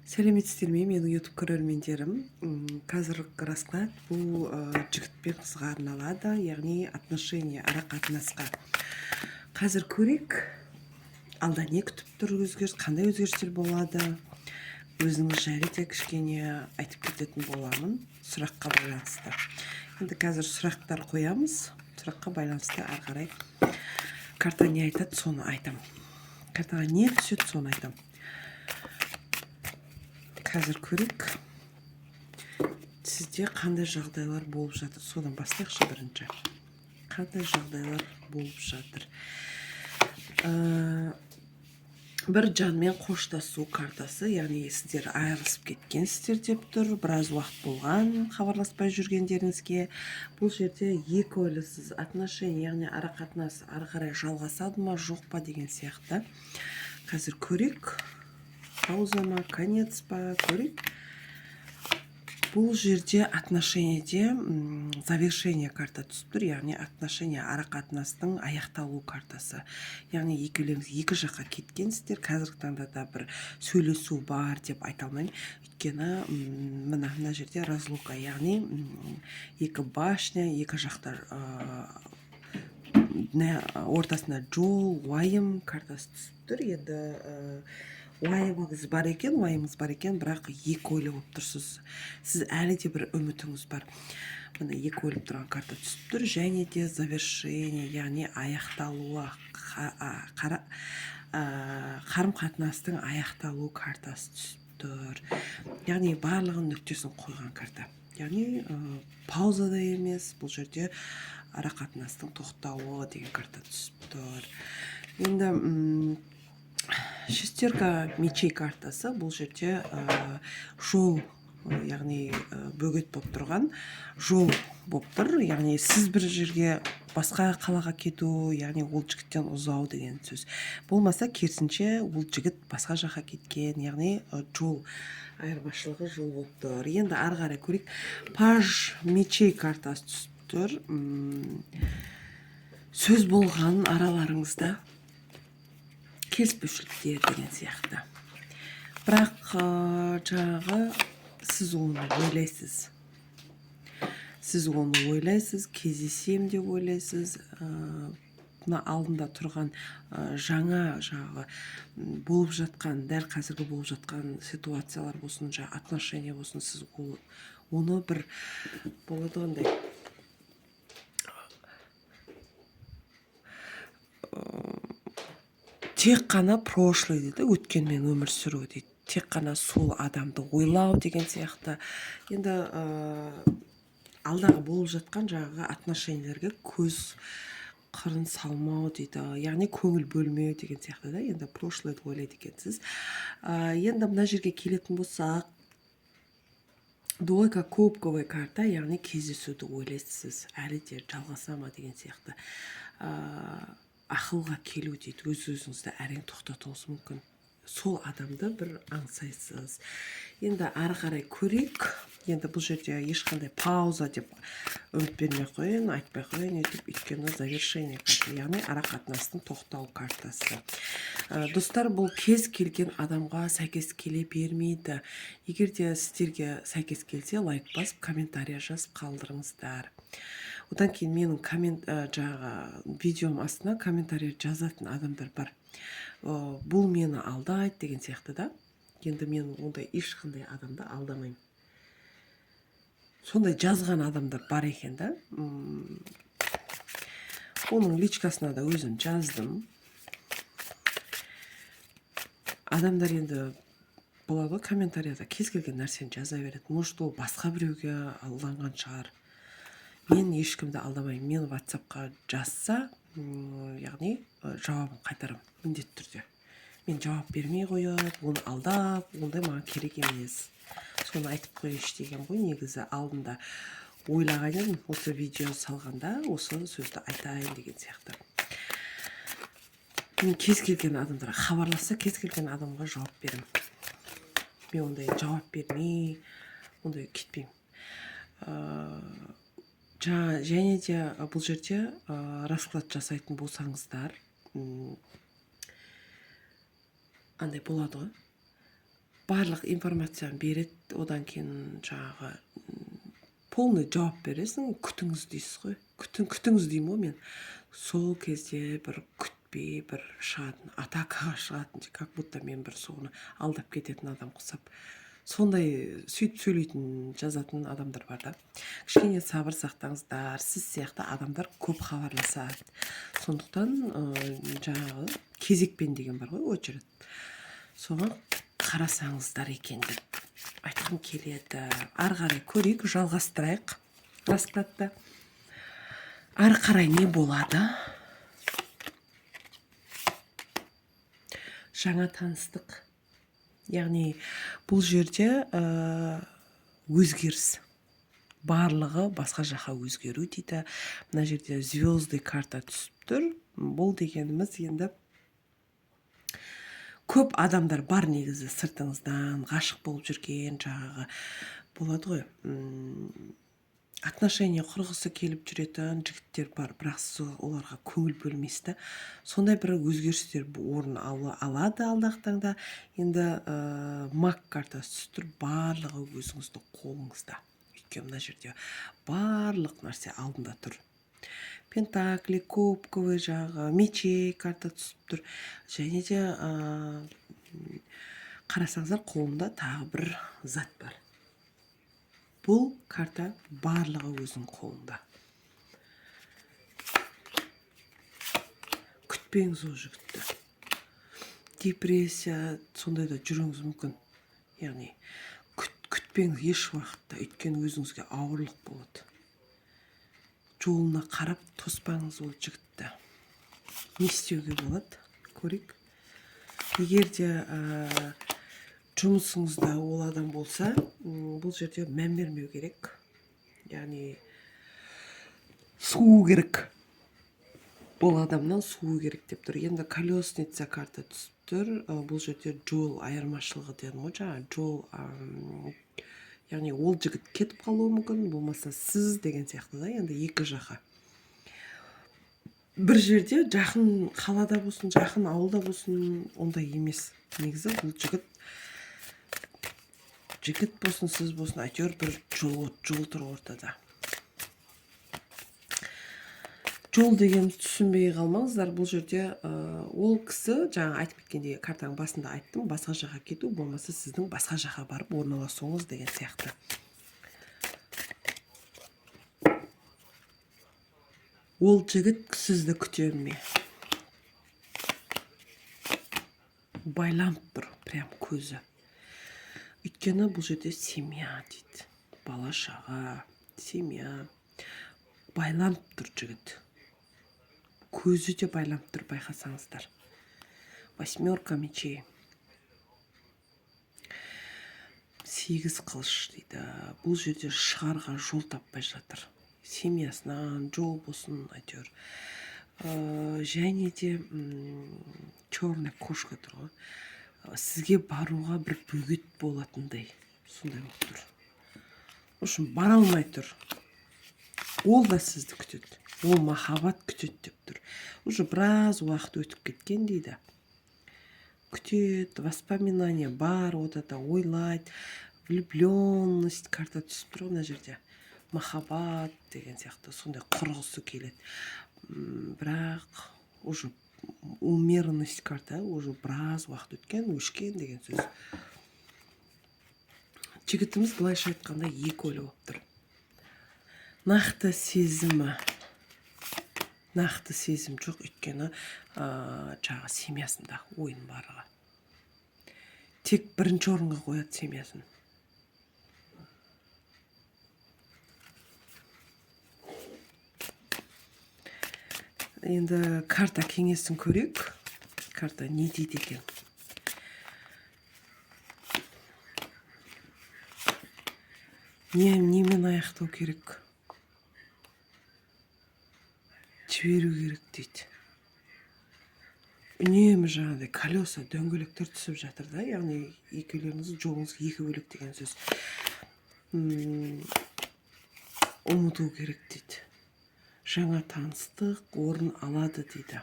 Сәлеметсіздер ме, менің YouTube көрермендерім! Қазіргі расклад бұл жігіт пен қызға арналады, яғни отношения, ара қатынасқа. Қазір көрейік, алда не күтіп тұр, өзгеріс, қандай өзгерістер болады. Өзіңіз жайлы де кішкене айтып кететін боламын сұраққа байланысты. Енді қазір сұрақтар қоямыз, сұраққа байланысты ары қарай карта не айтады, соны айтамын. Картаға не түседі, соны айтамын. Қазір көрейік, сізде қандай жағдайлар болып жатыр. Содан бастайықшы бірінші. Қандай жағдайлар болып жатыр? Бір жанмен қоштасу картасы, яғни сіздер айырылысып кеткенсіздер деп тұр. Біраз уақыт болған хабарласпай жүргендеріңізге. Бұл жерде екі ойлысыз, отношения, яғни ара қатынас ары қарай жалғасады ма, жоқ па деген сияқты. Қазір көрейік, пауза ма, конец па, көрейік. Бұл жерде отношениеде завершение карта түсіп тұр, яғни отношения, ара қатынастың аяқталу картасы. Яғни екеулеріңіз екі жаққа кеткенсіздер. Қазіргі таңда да бір сөйлесу бар деп айта алмаймын, өйткені мына жерде разлука, яғни екі башня, екі жақта ортасында жол, уайым картасы түсіп тұр. Енді уайымыңыз бар екен, уайымыңыз бар екен, бірақ екі ойлы болып тұрсыз. Сіз әлі де бір үмітіңіз бар. Міне, екі ойлап тұрған карта түсіп тұр. Және де завершение, яғни аяқталуы, қарым қатынастың аяқталу картасы түсіп тұр. Яғни барлығын нүктесін қойған карта, яғни паузада емес, бұл жерде ара қатынастың тоқтауы деген карта түсіп тұр. Енді шестерка мечей картасы. Бұл жерде жол, яғни бөгет болып тұрған жол болып тұр. Яғни сіз бір жерге, басқа қалаға кету, яғни ол жігіттен ұзау деген сөз. Болмаса керісінше, ол жігіт басқа жаққа кеткен, яғни жол айырмашылығы, жол болып тұр. Енді ары қарай көрейік. Паж мечей картасы түсіп тұр. Сөз болған араларыңызда, келіспеушіліктер деген сияқты. Бірақ жаңағы сіз оны ойлайсыз, сіз оны ойлайсыз, кездесем деп ойлайсыз. Мына алдында тұрған жаңа жаңағы болып жатқан, дәл қазіргі болып жатқан ситуациялар болсын, жаңа отношения болсын, сіз ол оны бір болады ғой андай тек қана прошлый дейді, өткенмен өмір сүру дейді, тек қана сол адамды ойлау деген сияқты. Енді алдағы болып жатқан жаңағы отношениялерге көз қырын салмау дейді, яғни көңіл бөлмеу деген сияқты да. Енді прошлый ды ойлайды екенсіз. Енді мына жерге келетін болсақ, двойка кубковый карта, яғни кездесуді ойлайсыз, әлі де жалғаса ма деген сияқты. Ақылға келу дейді, өз өзіңізді әрең тоқтатуыңыз мүмкін, сол адамды бір аңсайсыз. Енді ары қарай көрейік. Енді бұл жерде ешқандай пауза деп үміт бермей ақ қояйын, айтпай ақ қояйын өйтіп, өйткені завершение карта, яғни ара қатынастың тоқтау картасы. Достар, бұл кез келген адамға сәйкес келе бермейді. Егер де сіздерге сәйкес келсе, лайк басып, комментарий жазып қалдырыңыздар. Одан кейін менің жаңағы видеом астына комментарий жазатын адамдар бар, бұл мені алдайды деген сияқты да. Енді мен ондай ешқандай адамды алдамаймын. Сондай жазған адамдар бар екен да. Оның личкасына да өзім жаздым. Адамдар енді болады ғой, комментарияда кез келген нәрсені жаза береді. Может, ол басқа біреуге алданған шығар. Мен ешкімді алдамаймын. Мен ватсапқа жазса, яғни жауабын қайтарамын міндетті түрде. Мен жауап бермей қойып, оны алдап, ондай маған керек емес. Соны айтып қояйыншы деген ғой. Негізі алдында ойлаған едім, осы видео салғанда осы сөзді айтайын деген сияқты. Мен кез келген адамдарға хабарласса, кез келген адамға жауап беремін. Мен ондай жауап бермей, ондай кетпеймін. Жаңа және де бұл жерде расклад жасайтын болсаңыздар, андай болады ғой. Барлық информацияны береді, одан кейін жаңағы полный жауап бересің, күтіңіз дейсіз ғой. Күтіңіз деймін ғой мен. Сол кезде бір күтпей бір шығатын, атакаға шығатын, как будто мен бір соны алдап кететін адам құсап. Сондай сөйтіп сөйлейтін, жазатын адамдар бар да. Кішкене сабыр сақтаңыздар, сіз сияқты адамдар көп хабарласады. Сондықтан жаңағы кезекпен деген бар ғой, очередь. Соған қарасаңыздар екен деп айтқым келеді. Ары қарай көрейік, жалғастырайық раскладты. Ары қарай не болады? Жаңа таныстық. Яғни бұл жерде өзгеріс. Барлығы басқа жаққа өзгеру дейді. Мына жерде звезды карта түсіп тұр. Бұл дегеніміз енді көп адамдар бар негізі сыртыңыздан ғашық болып жүрген, жаңағы болады ғой, отношения құрғысы келіп жүретін жігіттер бар, бірақ сіз оларға көңіл бөлмейсіз да. Сондай бір өзгерістер орын алады алдағы таңда. Енді маг картасы түсіп тұр, барлығы өзіңіздің қолыңызда. Өйткені мына жерде барлық нәрсе алдында тұр. Пентакли, кубковый жағы, мечей карта түсіп тұр. Және де қарасаңыздар, қолында тағы бір зат бар. Бұл карта барлығы өзінің қолында. Күтпеңіз ол жігітті. Депрессия, сондай да жүруіңіз мүмкін. Яғни күтпеңіз еш уақытта, өйткені өзіңізге ауырлық болады. Жолына қарап тоспаңыз ол жігітті. Не істеуге болады? Көрейік. Егер де жұмысыңызда ол адам болса, бұл жерде мән бермеу керек. Яғни суу керек. Бұл адамнан суу керек деп тұр. Енді колесница карта түсіп тұр. Бұл жерде жол айырмашылығы дедім ғой жаңа. Жол, яғни ол жігіт кетіп қалуы мүмкін, болмаса сіз деген сияқты да, енді екі жаққа. Бір жерде жақын қалада болсын, жақын ауылда болсын, ондай емес. Негізі бұл жігіт болсын, сіз болсын, әйтеуір бір жол тұр ортада. Жол дегеніміз түсінбей қалмаңыздар. Бұл жерде ол кісі, жаңа айтып кеткендей, картаның басында айттым, басқа жаққа кету, болмаса сіздің басқа жаққа барып орналасуыңыз деген сияқты. Ол жігіт сізді күте ме? Байланып тұр, прям көзі. Өйткені бұл жерде семья дейді. Бала шаға, семья. Байланып тұр жігіт. Көзі де байланып тұр, байқасаңыздар. Восьмерка мечей. 8 қылыш дейді. Бұл жерде шығарға жол таппай жатыр. Семьясынан жол болсын, әйтеуір. Және де черная кошка тұр ғой. Сізге баруға бір бөгет болатындай сондай болып тұр. В общем, бара алмай тұр. Ол да сізді күтеді. Ол махаббат күтеді деп тұр. Уже біраз уақыт өтіп кеткен дейді. Күтеді, воспоминания бар, вот это ойлайды, влюбленность карта түсіп тұр ғой мына жерде. Махаббат деген сияқты сондай құрғысы келеді. Бірақ уже умеренность карта, уже біраз уақыт өткен, өшкен деген сөз. Жігітіміз былайша айтқанда екі ойлы болып тұр. Нақты сезімі, нақты сезім жоқ, өйткені, жаңағы семьясында ойын барлығы. Тек бірінші орынға қояды семьясын. Енді карта кеңесін көрейік. Карта не дейді екен? Немен аяқтау керек? Жіберу керек дейді. Үнемі жаңағыдай колеса, дөңгелектер түсіп жатыр да, яғни екеулеріңіздің жолыңыз екі бөлек деген сөз. Ұмыту керек дейді. Жаңа таныстық орын алады дейді.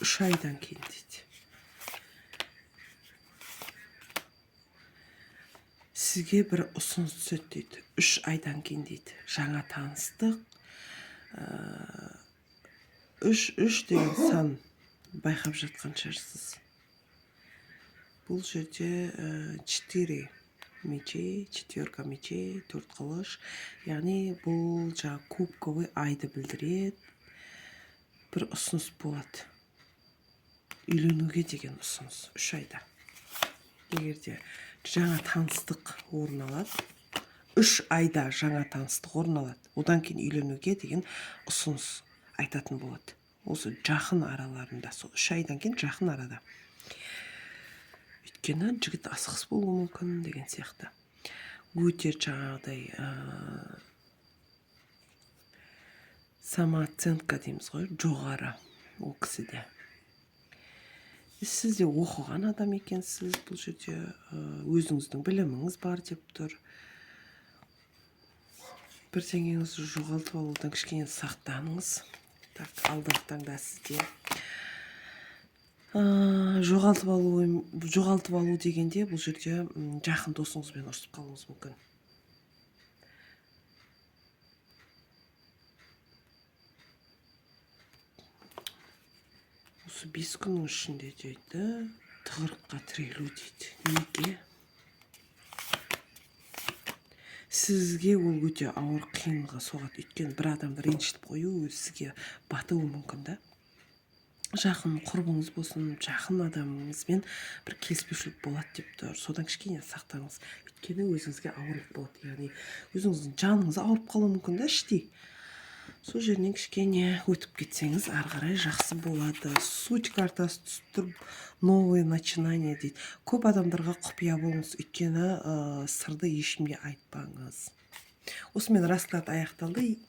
3 айдан кейін дейді. Сізге бір ұсыныс түседі дейді, 3 айдан кейін дейді. Жаңа таныстық. Үш, үш деген сан байқап жатқан шығарсыз. Бұл жерде четыре мечей, четверка мечей, төрт қылыш, яғни бұл жаңағы кубковый айды білдіреді. Бір ұсыныс болады, үйленуге деген ұсыныс 3 айда. Егер де жаңа таныстық орын алады, 3 айда жаңа таныстық орын алады, одан кейін үйленуге деген ұсыныс айтатын болады осы жақын араларында, сол 3 айдан кейін, жақын арада. Өйткені жігіт асығыс болуы мүмкін деген сияқты. Өте жаңағыдай самооценка дейміз ғой, жоғары ол кісіде. Сіз де оқыған адам екенсіз. Бұл жерде өзіңіздің біліміңіз бар деп тұр. Бірдеңеңізді жоғалтып алудан кішкене сақтаныңыз. Так, алдағы таңда сізде жоғалтып алу, жоғалтып алу дегенде, бұл жерде жақын досыңызбен ұрысып қалуыңыз мүмкін. Осы 5 күннің ішінде дейді, тығырыққа тірелу дейді. Неге? Сізге ол өте ауыр, қиынға соғады, өйткені бір адамды ренжітіп қою сізге батуы мүмкін да. Жақын құрбыңыз болсын, жақын адамыңызбен бір келіспеушілік болады деп тұр. Содан кішкене сақтаныңыз, өйткені өзіңізге ауырлық болады, яғни өзіңіздің жаныңыз ауырып қалуы мүмкін да іштей. Сол жерінен кішкене өтіп кетсеңіз, ары қарай жақсы болады. Суть картасы түсіп тұр, новое начинание дейді. Көп адамдарға құпия болыңыз, өйткені сырды ешкімге айтпаңыз. Осымен расклад аяқталды.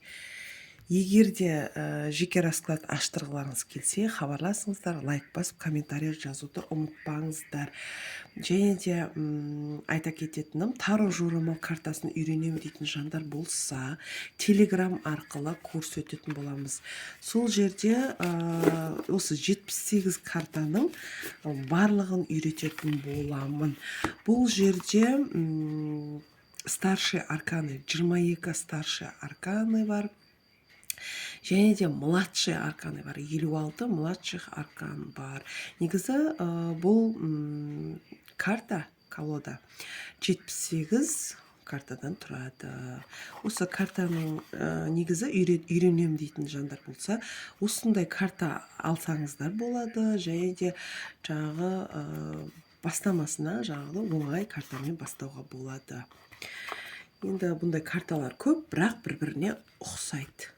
Егер де жеке расклад аштырғыларыңыз келсе, хабарласыңыздар. Лайк басып, комментарий жазуды ұмытпаңыздар. Және де айта кететінім, таро жорамал картасын үйренемін дейтін жандар болса, Телеграм арқылы курс өтетін боламыз. Сол жерде осы 78 картаның барлығын үйрететін боламын. Бұл жерде старший арканы, 22 старший арканы бар және де младший арканы бар, 56 младших аркан бар. Негізі бұл карта колода 78 картадан тұрады. Осы картаның негізі үйренемін дейтін жандар болса, осындай карта алсаңыздар болады. Және де жаңағы бастамасына жаңағы оңай картамен бастауға болады. Енді бұндай карталар көп, бірақ бір біріне ұқсайды.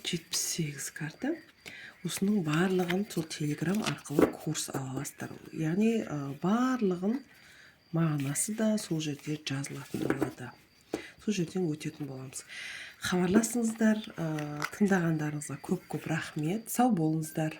78 карта, осының барлығын сол Телеграм арқылы курс ала аласыздар. Яғни барлығын мағынасы да сол жерде жазылатын болады, сол жерден өтетін боламыз. Хабарласыңыздар. Тыңдағандарыңызға көп көп рахмет, сау болыңыздар.